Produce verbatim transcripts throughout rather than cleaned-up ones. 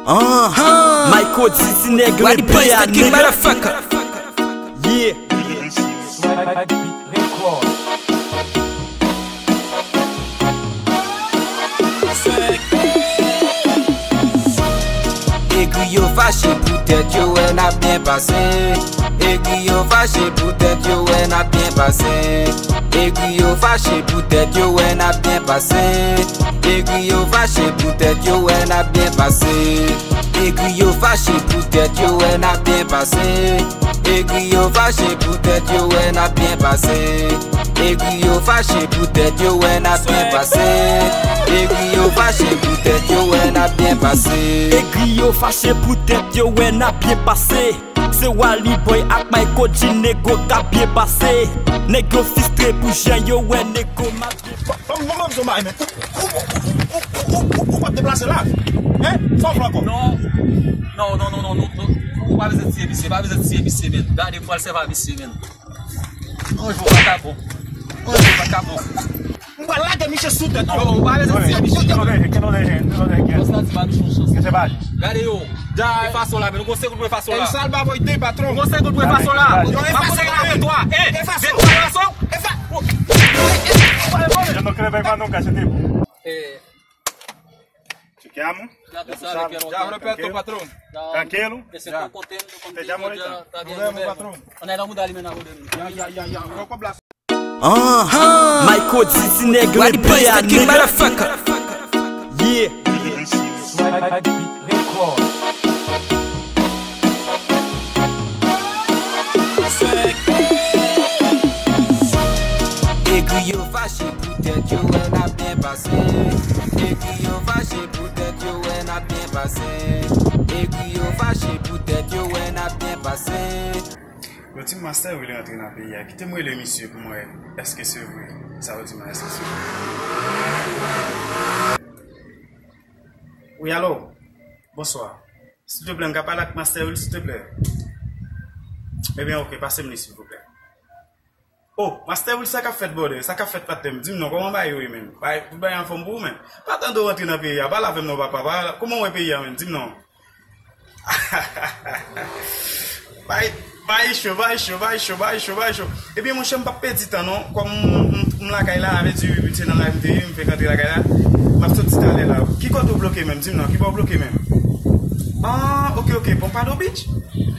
Anhan! Michael Dizzy nèg Why the boys the king motherfucker? Yeah. Egri yo fache poutèt yo wè n ap byen pase. Egri yo fache poutèt yo wè n ap byen pase. Egri yo fache poutèt yo wè n ap byen pase. Egri yo fache poutèt yo wè n ap byen pase. Egri yo fache poutèt yo wè n ap byen pase. Egri yo fache poutèt yo wè n ap byen pase. Egri yo fache poutèt yo wè n ap byen pase. Egri yo fache poutèt yo wè n ap byen pase. Egri yo fache poutèt yo wè n ap byen pase. Se Wally Boy ak Michael G Nego k ap byen pase. Nèg yo fistre pou jan yo wè Nego m ap byen pase. Ban m, ban m, ban m di w bagay, men. Ou, ou, ou p ap deplase la. Hein? Sa w vle ankò? Non. Non, non, non, non, non, non. Ou pa bezwen tiye misye, pa bezwen tiye misye, men. Gade, m pral sèvi a misye, men. Yon jou pa ka bon. Yon jou pa ka bon. M pral lage misye sou tèt ou. Yo, ou pa bezwen tiye misye. Qué no dejen, qué no dejen, qué no dejen. Gade yo. E fason la, men. Nou gon se kout pwen fason la. El Salvador de patron. Nou gon se kout pwen fason la. Yo, e fason la. Yo, no creo que no, cachete. Eh. Chequeamos. Déjalo, patrón. Tranquilo. Te llamo ahorita. Nos vemos, patrón. Ya, ya, ya, ya. Anhan! Michael Dizzy nèg Why the boys the king motherfucker? Yeah. Egri yo fache poutèt yo wè n ap byen pase. Egri yo fache poutèt yo wè n ap byen pase. Egri yo fache poutèt yo wè n ap byen pase. Yo di m Master Will rantre nan peyi a. Kite m rele misye pou m wè èske se vre. Sa yo di m la, èske se vre? Wi, alo. Bonswa. Silteplè, m ka pale ak Master Will, silteplè? Ebyen, oke, pase m li, silvouplè. Oh, Master Will, sa k ap fèt, brother? Sa k ap fèt, patnè m? Di m non, kòman bagay yo ye, menm? Bagay, tout bagay anfòm pou ou, menm? Pa tande w rantre nan peyi a, pale avè m non, papa. Kòman w wè peyi a, menm? Di m non. Bay, bay cho, bay cho, bay cho, bay cho, bay cho. Ebyen, monchè, m p ap pèdi tan, non. Kòm m, m, m lakay la, avè di, se nan la m te ye, m fèk antre lakay la. M ap soti talè la. Ki kote w bloke menm? Di m non, ki bò w bloke menm? Ah, oke, oke. Pompano Beach?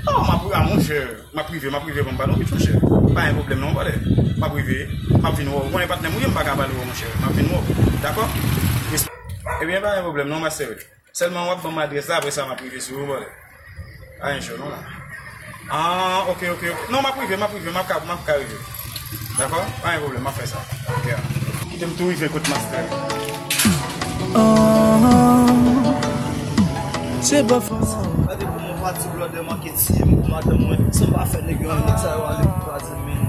Oh, m ap, ah, monchè. M ap rive, m ap rive, bon, pa nan wout, monchè. Pa gen pwoblèm non, brother. M ap rive, m ap vin wè w. Ou konnen patnè m ou ye, m pa ka pale w, monchè. M ap vin wè w. Dakò? Ebyen, pa gen pwoblèm non, Master Will. Sèlman w ap ban m adrès la, apre sa, m ap rive sou ou, brother. Pa gen cho non la. Ah, oke, oke, oke. Non, m ap rive, m ap rive, m ap ka, m ap ka rive. Dakò? Pa gen pwoblèm, m ap fè sa. Oke. Kite m tou rive kot Master Will. Se pa fò. Gade kòman pati blòdè manke tiye m pou madanm mwen, san pa fè nèg yo, nèg sa yo ale pou twazyèm men.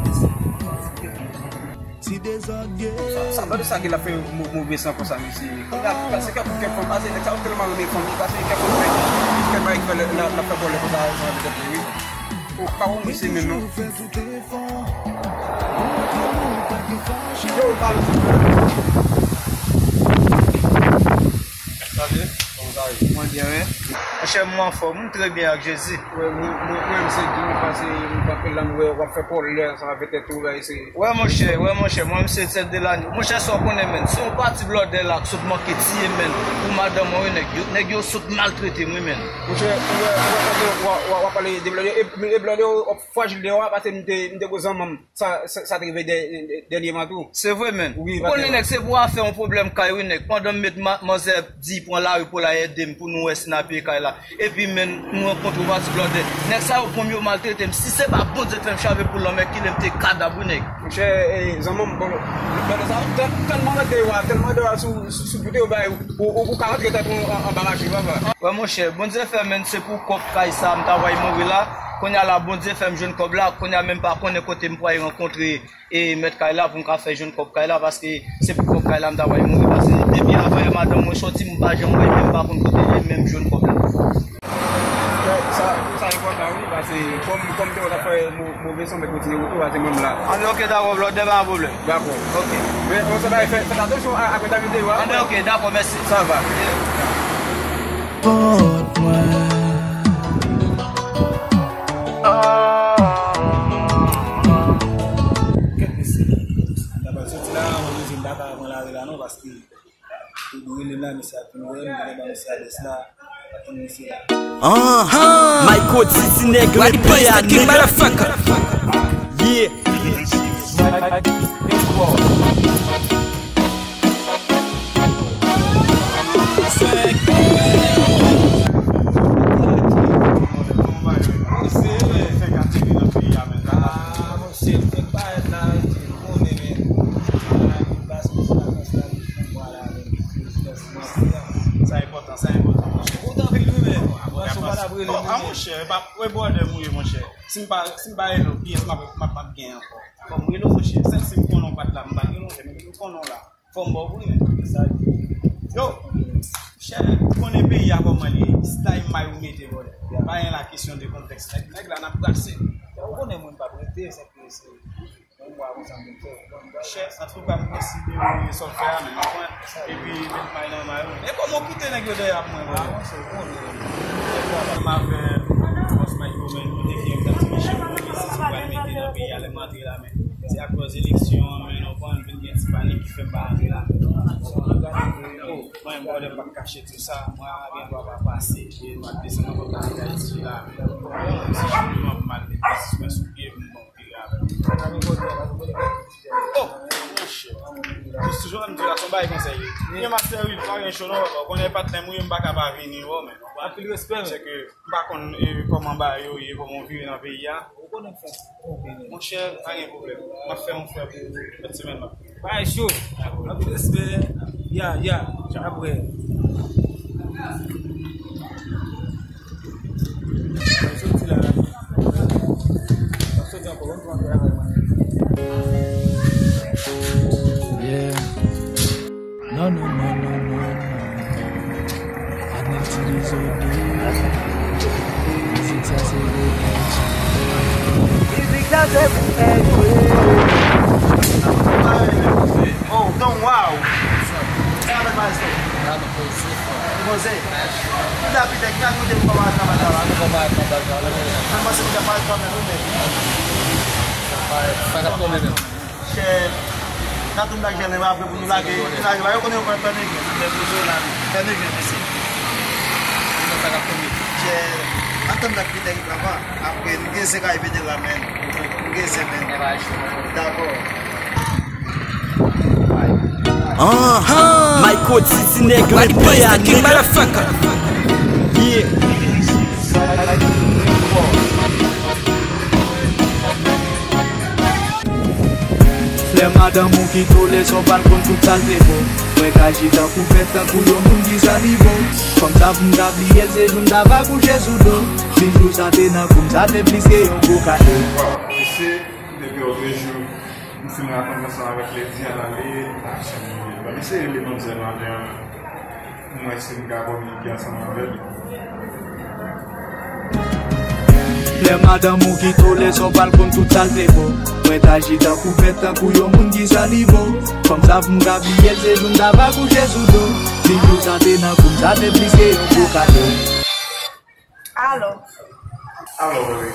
Ti dezòd ye. Sa, sa, gade sa ki l ap fè mo-, move san konsa, mesye. Kounye a, pase kèk, kèk fanm, pase nèg sa yo tèlman renmen fanm, pase kèk fanm fè, kèk bagay ki fè l, l, l ap fè kòlè konsa, sa, petèt, wi. O, pa wè misye menm, non. Yo, pale. Sa vle? Kòman sa ye? Mwen byen, wi. Monchè, mwen anfòm, mwen trè byen ak Jezi. Wi, mwen, mwen, mwen menm se di mwen pase, mwen frape la, mwen wè w ap fè kòlè ansanm avèk tèt ou la, se. Wè, monchè, wè, monchè, mwen menm se tèt de lane. Monchè, sa w konnen, menn, se yon pati blòdè la k sot manke tiye m, menn, pou madanm mwen, wi, nèg yo, nèg yo sot maltrete m, wi, menn. Monchè, ou wè, ou wè, w, w, w ap pale de blòdè, e, e blòdè yo frajil deyò a, paske m te, m te gwo zanmanm. Sa, sa, sa te rive dè-, dè-, dènyèman tou. Se vre, menn. Wi, ou konnen, nèg, se pou afè yon pwoblèm kay, wi, nèg. Pandan m met ma-, manzè di pran lari pou l al ede m, pou nou wè si n a peye kay la. Epi, menn, nou rankontre yon pati blòdè. Nèg sa yo pran m, yo maltrete m. Si se pa Bondye k fè m chave pou lanmè, kilè m te kadab, wi, nèg. Monchè, e, zanmi m, bon, blòdè sa yo tèl-, tèlman rete yo a, tèlman rete yo a sou, sou, sou boute yo bay, ou, ou, ou ka rantre tèt ou an, anba machin, papa. Wè, monchè, Bondye fè, menn, se pou kòb kay sa, m ta pral mouri la. Kounye a la, Bondye fè m jwenn kòb la. Kounye a, menm pa konnen kote m pral rankontre e mèt kay la pou m ka fè jwenn kòb kay la, paske se pou kòb kay la m ta pral mouri, paske depi avan yè madanm mwen sòti, m pa janm wè l, m pa konn kote l ye, men m jwenn kòb la. Sa, sa enpòtan, wi, paske kòm, kòm te wè l ap fè mo-, move san, mèt kontinye wout ou, paske mwen m la. Anben, oke, dakò, blòdè, pa gen pwoblèm. Dakò. Oke. Men, bon, sa va, fè, fè atansyon a, a kontamite yo a. Anben, oke, dakò, mèsi. Sa va. Pòt mwen. Sa pou nou wè, nou gen ba nou sa adrès la. Atann mesye la. Aha! Michael Dizzy nèg, replay a nèg. Yeah. Sa enpòtan, sa enpòtan, monchè. Ou t anvi wi, men. Bon, a monchè, e pa, e bwòdè m ou ye, monchè. Si m pa, si m pa rele w, kiyès m ap, m ap, m ap gen ankò? Fò m rele w, monchè. Sèl si m konnen w pa t la, m pa t rele w, men m konnen w la. Fò m ba w wi, men. Sa yo, monchè, ou konnen peyi a kòman li ye. Style may ou mete, bwòdè. Pa gen la kesyon de kontèks. Nèg, nèg la, n ap brase. Ou konnen moun p ap rete, se ke se Monchè, antouka, m konsidere sa w fè a, men, ou konprann? Epi, met may nan may ou. E kòman w kite nèg yo dèyè ap mwen, vre? Ansanm avè bòs Mike Roman, nou te gen yon ti mission pou li, si se pral mete nan peyi a, lè m antre la, men se akòz eleksyon an, men, ou konprann, vin gen ti panik ki fè m pa antre la. Oh, mwen, mwen, m pa kache tou sa, mwen, gen dwa pa pase, gen dwa desann ankò Ayiti la, men, si jan pou m al met sispann sou pye, m bon. Oh, monchè. Jis toujou menm di la, se yon bagay konsa ye. Gen master wi, pa gen cho non, papa. Ou konnen patnè m wi, m pa ka pa vini, wi, men. Anpil respè, men. Se ke m pa konn, eh, kòman bagay yo ye, kòman w vire nan peyi a. Ou konnen m fè. Monchè, pa gen pwoblèm. M ap fè yon fè pou lòt semèn la. Bagay cho. Anpil respè. Ya, ya. Apre. Mwen soti la. Mwen soti ankò, mwen pran travay mwen. Yeah. Non, non, non, non, non, non. Ann itilize de. Mizik sa se revanj. Mizik sa se revanj. Oh, Don, wow. Sa va, maestro? Poze. Tout la pite, ki ka koute pou kòman travay la? Pou kòman travay la? Mwen panse ki ta pale kanmenm, wi, men. Sa ka tonbe menm. Chè, sa tonbe ak jèn, men apre pou nou lage, nou lage, ba yo konnen yo konn pè nèg yo. Pè nèg yo, mesye. Sa ka tonbe. Chè, antann ak pite ki pran van. Apre, nou gen zen k ap pete la, men. Nou gen zen, men. Dakò. Aha! Michael Dizzy nèg, replay a nèg. Yeah. Lè madanm ou kite w, lè sa w pral konn tout sa l te fè w. Mwen ka aji tankou bèt, tankou yon moun ki salive w. Kòm sa pou m ta bliye l, se jou m ta va kouche sou do. Si jou sa te nan kou m, sa te plis ke yon gwo kado. Mesye, depi otrejou, m fin rakonte ansanm avèk Lady a l ale, m pa janm bliye l. Ban m eseye rele manmzèl maten an, m wè si m ka kominike ansanm avè l. Lè madanm ou kite w, lè sa w pral konn tout sa l te fè w. Mwen ta aji tankou bèt, tankou yon moun ki salive w. Kòm sa pou m ka bliye l, se jou m ta va kouche sou do. Si jou sa te nan kou m, sa te plis ke yon gwo kado. Alo. Alo, bebe.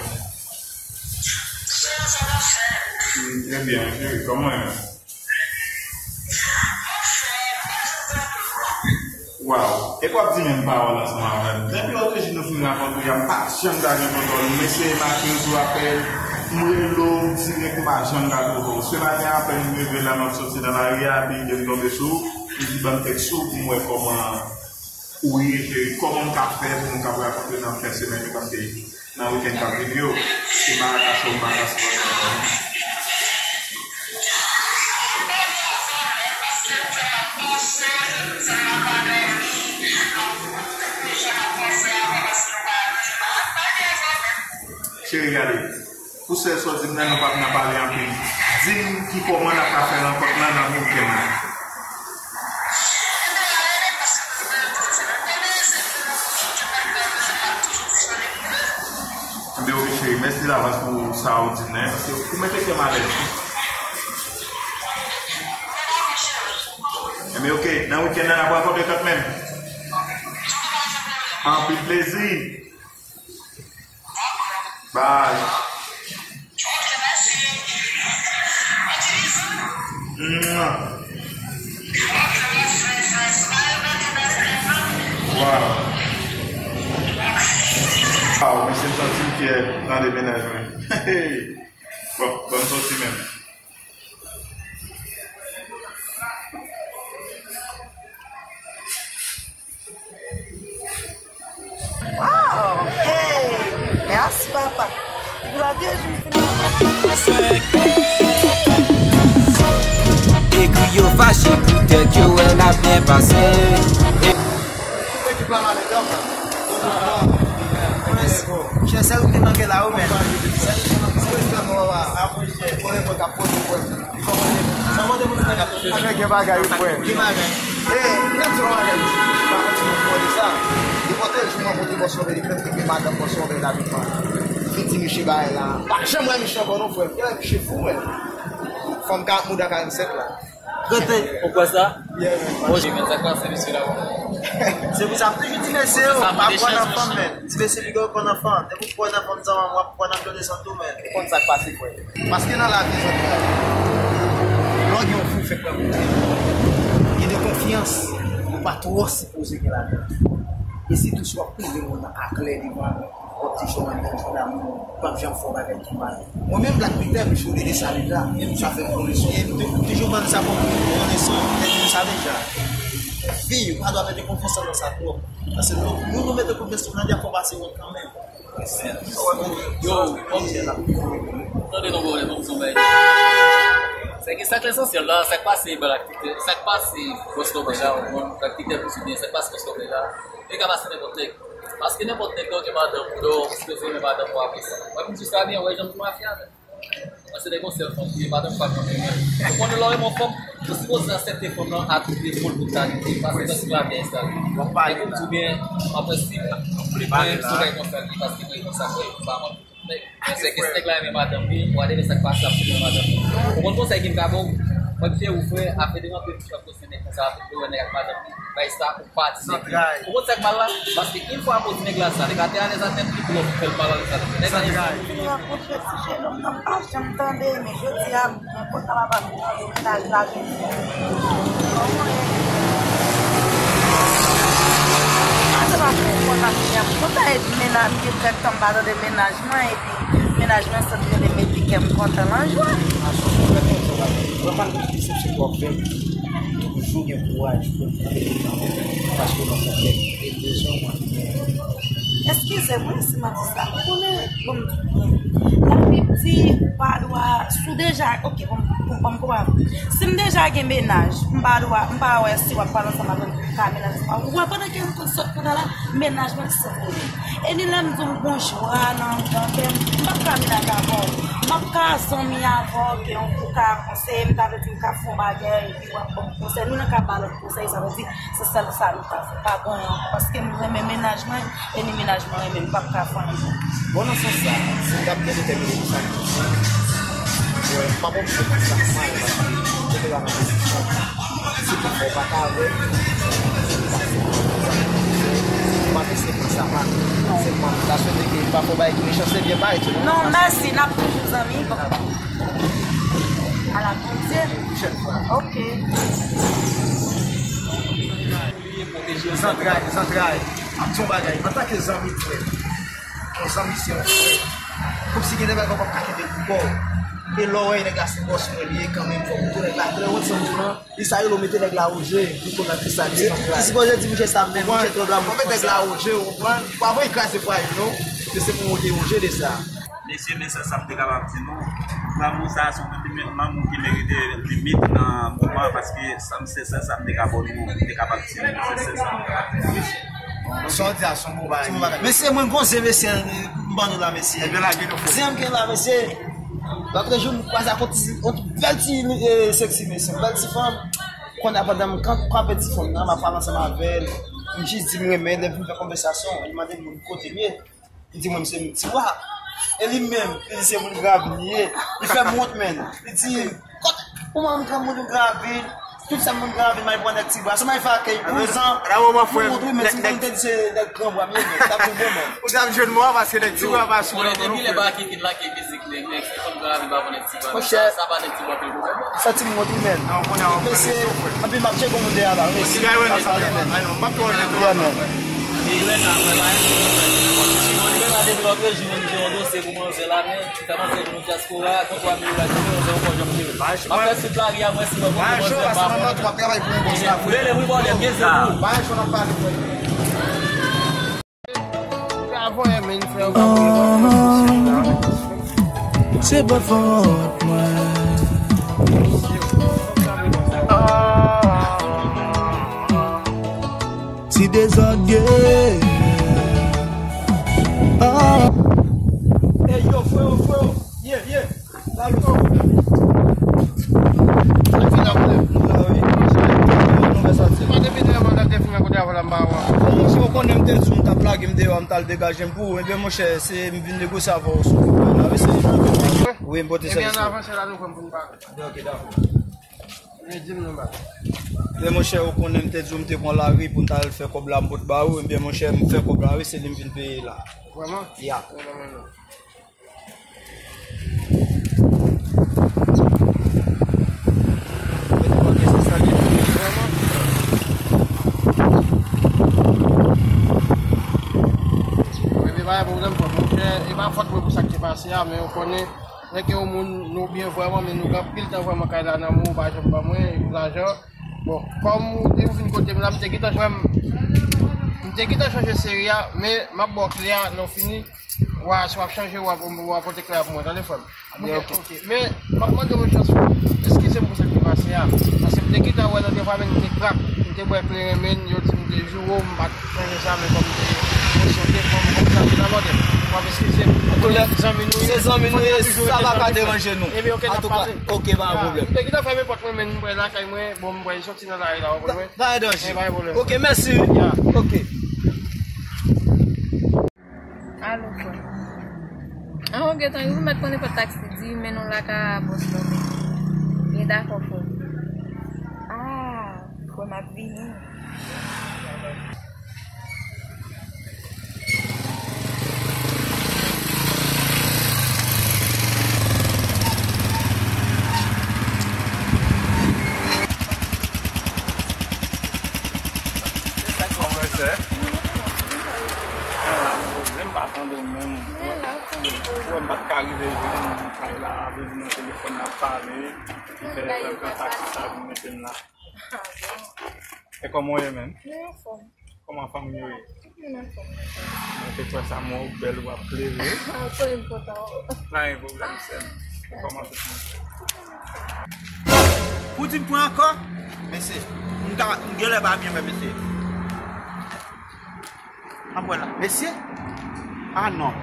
Mm, trè byen, cheri, kòman w ye? Waw, e w ap di menm pawòl ansanm avè m. Depi lòt jou nou fin rakontre a, m pa janm ka gen kontwòl. M eseye make w sou apèl, m rele w dirèk, m pa janm ka twouve w. Se maten apèn m leve la, m ap soti nan lari a, epi m tonbe sou w, m di ban m tèks ou pou m wè kòman Wi, cheri, kòman m ka fè pou m kapab rakontre nan fen semèn yo, paske nan wikenn k ap vini yo, se Maracas yo, Maracas yo. Cheri, gade. Pou sèl sa w di m nan, nou p ap nan pale anpil. Di m ki kòman n ap ka fè rankont lan nan wikenn nan. Enben, oke, cheri, mèsi davans pou sa w di m nan, paske ou mete kè m alèz. Enben, oke, nan wikenn nan, n ap rankontre kanmenm. Anpil plezi. Bye. Mwah. Wow. Wow, mesye, m santi m fyè nan demennaj mwen. Bon, ban m soti menm. Wow! Hey! Mèsi, papa. Glwa de Jezi. Egri yo fache poutèt yo wè n ap byen pase. Ekip la male dòk. Prince, chè sèl ou te manke la, ou menm. Sèl ou te manke la. Gen bagay, wi, frè. Gen bagay. E, m ap di w yon bagay, mesye. Pa kontinye pale sa. Nenpòt jou mwen pote bòs Lòbè, li fè m kenbe madanm bòs Lòbè la devan. Li di, "Mesye, bagay la." Pa janm wè mesye ankò non, frè. Gen lè mesye fou, frè. Fanm ka ak mouda karannsèt la. Rete. Ou kwè sa? Yeah, man. Bon, men sa k pase, mesye la. Se pou sa m toujou di mesye yo, pa kwè nan fanm, men. Ti mesye piga yo kwè nan fanm. Depi w kwè nan fanm, zanmi, w ap kwè nan adolesan tou, men. Ou konn sa k pase, frè. Paske nan lavi, zanmi, lè w gen yon fou, fèk wè kote. Gen de konfyans ou pa twò sipoze gen ladan. E sitou si w ap pwouve moun nan aklè devan w ap di, "Jòndan, jòndan, m p ap janm fè w bagay ki mal." Mwen menm, Black Peter, m jwe de sa deja. E m sa fè m pran leson. E m tou-, toujou ban sa pou m pran leson. Petèt moun sa deja. Fi, ou pa dwe mete konfyans nan sa twòp. Paske nou, nou, nou mete konfyans nou nan djab, fò pase wont kanmenm. Yo, bon, tande non, bon, bon, bon, bon. Se ki sa k lesansyèl la, sa k pase, Black Peter, sa k pase, Bòs Lòbè la, bon, Black Peter, plis ou byen, sa k pase, Bòs Lòbè la. Li ka pase nenpòt nèg. Paske nenpòt nèg, donk, gen madanm, donk, ou sipoze renmen madanm ou apre sa. Mwen, m di sa byen, wè, jan m di mafya, men. Mwen, se nèg yon sèl fanm, gen madanm pa mwen, men. Ou konnen lè w renmen yon fanm, ou sipoze aksepte fanm nan a tout defo l, pou kalite, paske nan sou latè sa. E pou di byen, an prensip, ou vle mwen, sou bagay konsa, li, paske mwen, konsa, mwen, pa mwen. Men, men se ke si nèg la renmen madanm li, w a tande sa k pase ap sou madanm li. Ou konn konsèy ki m ka ba w? Mwen, m fè ou frè, afè de rantre, m ap konsèy nèg konsa, afè de wè nèg ak madanm li, bay sa, ou pa di nèg li. Ou konn sa k mal la? Paske yon fwa m di nèg la sa, nèg la te alèz a tèt li, pou lòt fè l mal alèz a tèt. Nèg la fini rankontre ti jèn nonm nan, m pa janm tande, men jodi a, Mwen kontan papa m nan mennaj la vin. Mwen kontan ede mennaj, m gen trèt tan m pa tande mennaj mwen, epi mennaj mwen sot rele m, epi kè m kontan nan jwa. Mwen pa nan desepsyon twòp fè, toujou gen kouraj pou m kanpe kanmenm, paske nan fon kè m, e bezwen mwen. Eskize mwen si m ap di sa, m konnen. Bon, lè Bib di ou pa dwa, si w deja, oke, bon, bon, bon, bon, si m deja gen mennaj, m pa dwa, m pa wè si w ap pale ansanm avè m pou m ka mennaj ou pa. Ou wè, pandan ke m konn sot kounye a la, mennaj mwen sot kounye a. E ni lè m di w m gon jwa nan, nan kè m, m p ap ka mennaj avè w. M ap ka zanmi avè w, ke w ka konseye m, ta vle di m ka fè yon bagay, epi w ap ban m konsèy. Nou nan ka ba lòt konsèy, sa vle di, se sèl sa nou ka fè. Pa gen anyen ankò. Paske m renmen mennaj mwen, e ni mennaj mwen renmen m, m p ap ka fè anyen. Bon, nan sans sa, si m t ap byen detèmine pou sa, m di, m pa oblije fè sa pou mwen, paske m te la nan pozisyon. Si pou fè, pa ka avè, m pa te se pou sa, pa. Sèlman, m ta swete ke m pa fè yon bagay ki mechan, se byen parèt. Non, mèsi, n ap toujou zanmi, bon. Ala Bondye. Pwochèn fwa. Oke. Zantray, zantray. M ap di yon bagay. Antanke zanmi, frè, yon zanmi se yon frè. Kòmsi gen de bagay w p ap ka kenbe pou kò w. E lè w wè nèg la se bòs mwen li ye, kanmenm, fò m tou nèg la klè, ou wè sa m di w lan? Li sa rele w mete nèg la o je, li konn nan ki sa l ye, zantray. Li sipoze di misye sa menm, misye twò dwa. Fò mete nèg la o je, ou konprann? Fò avan l kraze fwaye m non. Se pou w te o je de sa. Mesye, men sèl sa m te kapab di nou, lanmou sa a se yon lanmou ki merite limit nan moman, paske sa m, se sèl sa m te ka ba nou, m te kapab di nou, se sèl sa m te ka di nou. Sa w di a se yon bon bagay. Mesye, mwen gon zen, mesye, m ban nou la, mesye. Ebyen, lage nou, frè. Zen m gen la, mesye. Lòt jou, m kwaze ak yon ti, yon bèl ti, eh, seksi, mesye, yon bèl ti fanm. Kounye a, pandan m kanpe ti fanm nan, m ap pale ansanm avè l. M jis di m renmen l, epi m fè konvèsasyon, li mande m kote m ye. Li di mwen, "M se moun Tiwa." E li menm, li di se moun Gravil li ye. Li fè m wont, menn. Li di, "Kot, kòman m moun Gravil? Tout sa moun Gravil, m al pran nèg Tiwa." Sa m al fè akèy kouzan. Pou mont, wi, men si m konn te di se nèg Gran Bwa m ye, menn. T ap vin bon, menn. Ou t ap jwenn mwen, paske nèg Tiwa pa sou mwen. Depi lè Baky fin lage mizik, nèg, nèg, se fanm Gravil pa konnen Tiwa. Monchè, sa, sa pa nèg Tiwa ke l konnen. Santi m wont, wi, menn. Mesye, anpil m ap tcheke moun deyò la, wi. Yeah, menn. M ap tcheke moun deyò, menn. Grenn la, mwen pa renmen. Mwen depi lòt jou, mwen gen yon dosye pou manzè la, men, kòmanse pou nou dyaspora, gen twa mil dola, mwen se yon kòjòm de. M ap fè sou lari a, mwen, si mwen konn manzè pa bon. Rele wi, bòdè, byen se pou. Se pa fòt mwen. Ti dezòd, yeah. Ah. Ey, yo, frewo, frewo. Yeah, yeah. Sa ki nan pwoblèm? Mwen depi demen mwen te fin nan kote avè la, m pa wè. Bon, monchè, ou konnen m te di w m t ap lage m deyò a, m t al degaje m pou ou. Ebyen, monchè, se m vin negosye avè w sou pwoblèm la, wi, se. Wi, m pote sa. Ebyen, ann avanse la, nou fè m pou n pa. Ok, dakò. Men di m non, ba. Ebyen, monchè, ou konnen m te di w m te pran lari pou m t al fè kòb la, m pot ba ou. Ebyen, monchè, m fè kòb la, wi, se li m vin peye la. Vrèman? Ya. Vrèman, non. Vrèman. Wi, men pa gen pwoblèm, frè m. Monchè, e pa fòt mwen pou sa k te pase a, men ou konnen, nèg ke yon moun, nou byen vrèman, men nou gen anpil tan vrèman kay la nan men w, ou pa janm ban mwen lajan. Bon, kòm ou te vin kote m la, m te gentan jwenn, m te gentan chanje seri a, men m ap ba w kle a, lè w fini, w a, si w ap chanje, w a, w a pote kle a pou mwen, tande frè m. Ok, ok. Men, m ap mande w yon chans, eskize m pou sa k te pase a, paske m te gentan wè nan devwa men m te krak, m te bwè kleren men yo di m te joure w, m pa t chanje sa, men kòm m te emosyon te pran m konsa, m te nan lòdè. W ap eskize m. Zanmi nou ye. Se zanmi nou ye, sa pa ka deranje nou. Ebyen, ok, n ap pase. Ok, pa gen pwoblèm. M te gentan fèmen pòt mwen, men m bwè lakay mwen, bon, m bwè soti nan lari la, w konprann? Pa gen danje. Ok, mèsi. Ok. Alo, frè. An, ou gentan rive, ou mèt konnen fò taksi di mennen w lakay bòs la, men. Byen dakò, frè. Ah, frè, m ap vini. Kòman w fè? Ah, pwoblèm pa tande w menm. Ou wè m pa t ka rive jwenn ou kay la, vin nan telefòn n ap pale. Li fè lè m pran taksi sa vin mete m la. E kòman w ye menm? Mwen anfòm. Kòman fanmi yo ye? Tout moun anfòm. Mwen te kwè sa, mwen ou bèl, w ap klere. Anfòm, kontan. Pa gen pwoblèm, sè m. Kòman tout moun? Pou di m pran ankò? Mesye, m ta, m genlè pa byen wè, mesye. Ann pran la. Mesye? Ah non.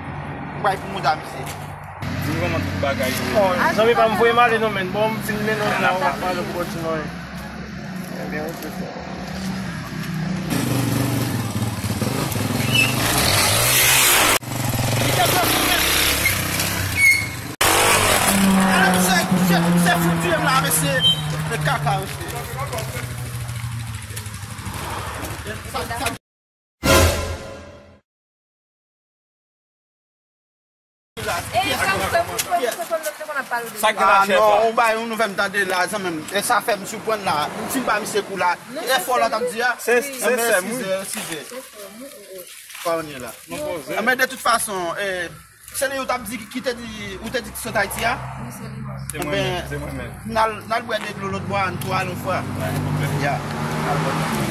M pral pou mouda, mesye. Di m kòman tout bagay ye. Zanmi pa m, voye m ale non, men. Bon, m fin mennen w la, w ap pale pou kontinye. Ebyen, ok, frè. Se, se, se fouti m la, mesye. Se kaka, mesye. Sa k gen la, chèf la? Ah non, ou bay yon nouvèl m tande la, zanmi m. E sa fè m siprann la. M fin ba misye kou la. E fò la t ap di a. Se, se sè m, wi. Eskize, eskize. Kòman w ye la? Mwen poze. Men de tout fason, e, se li ou t ap di, ki te di, ou te di ki sot Ayiti a? Wi, se li menm. Se mwen menm, se mwen menm. N al, n al bwè de dlo lòt bò a, n tou al yon fwa. Ya. N al bwè.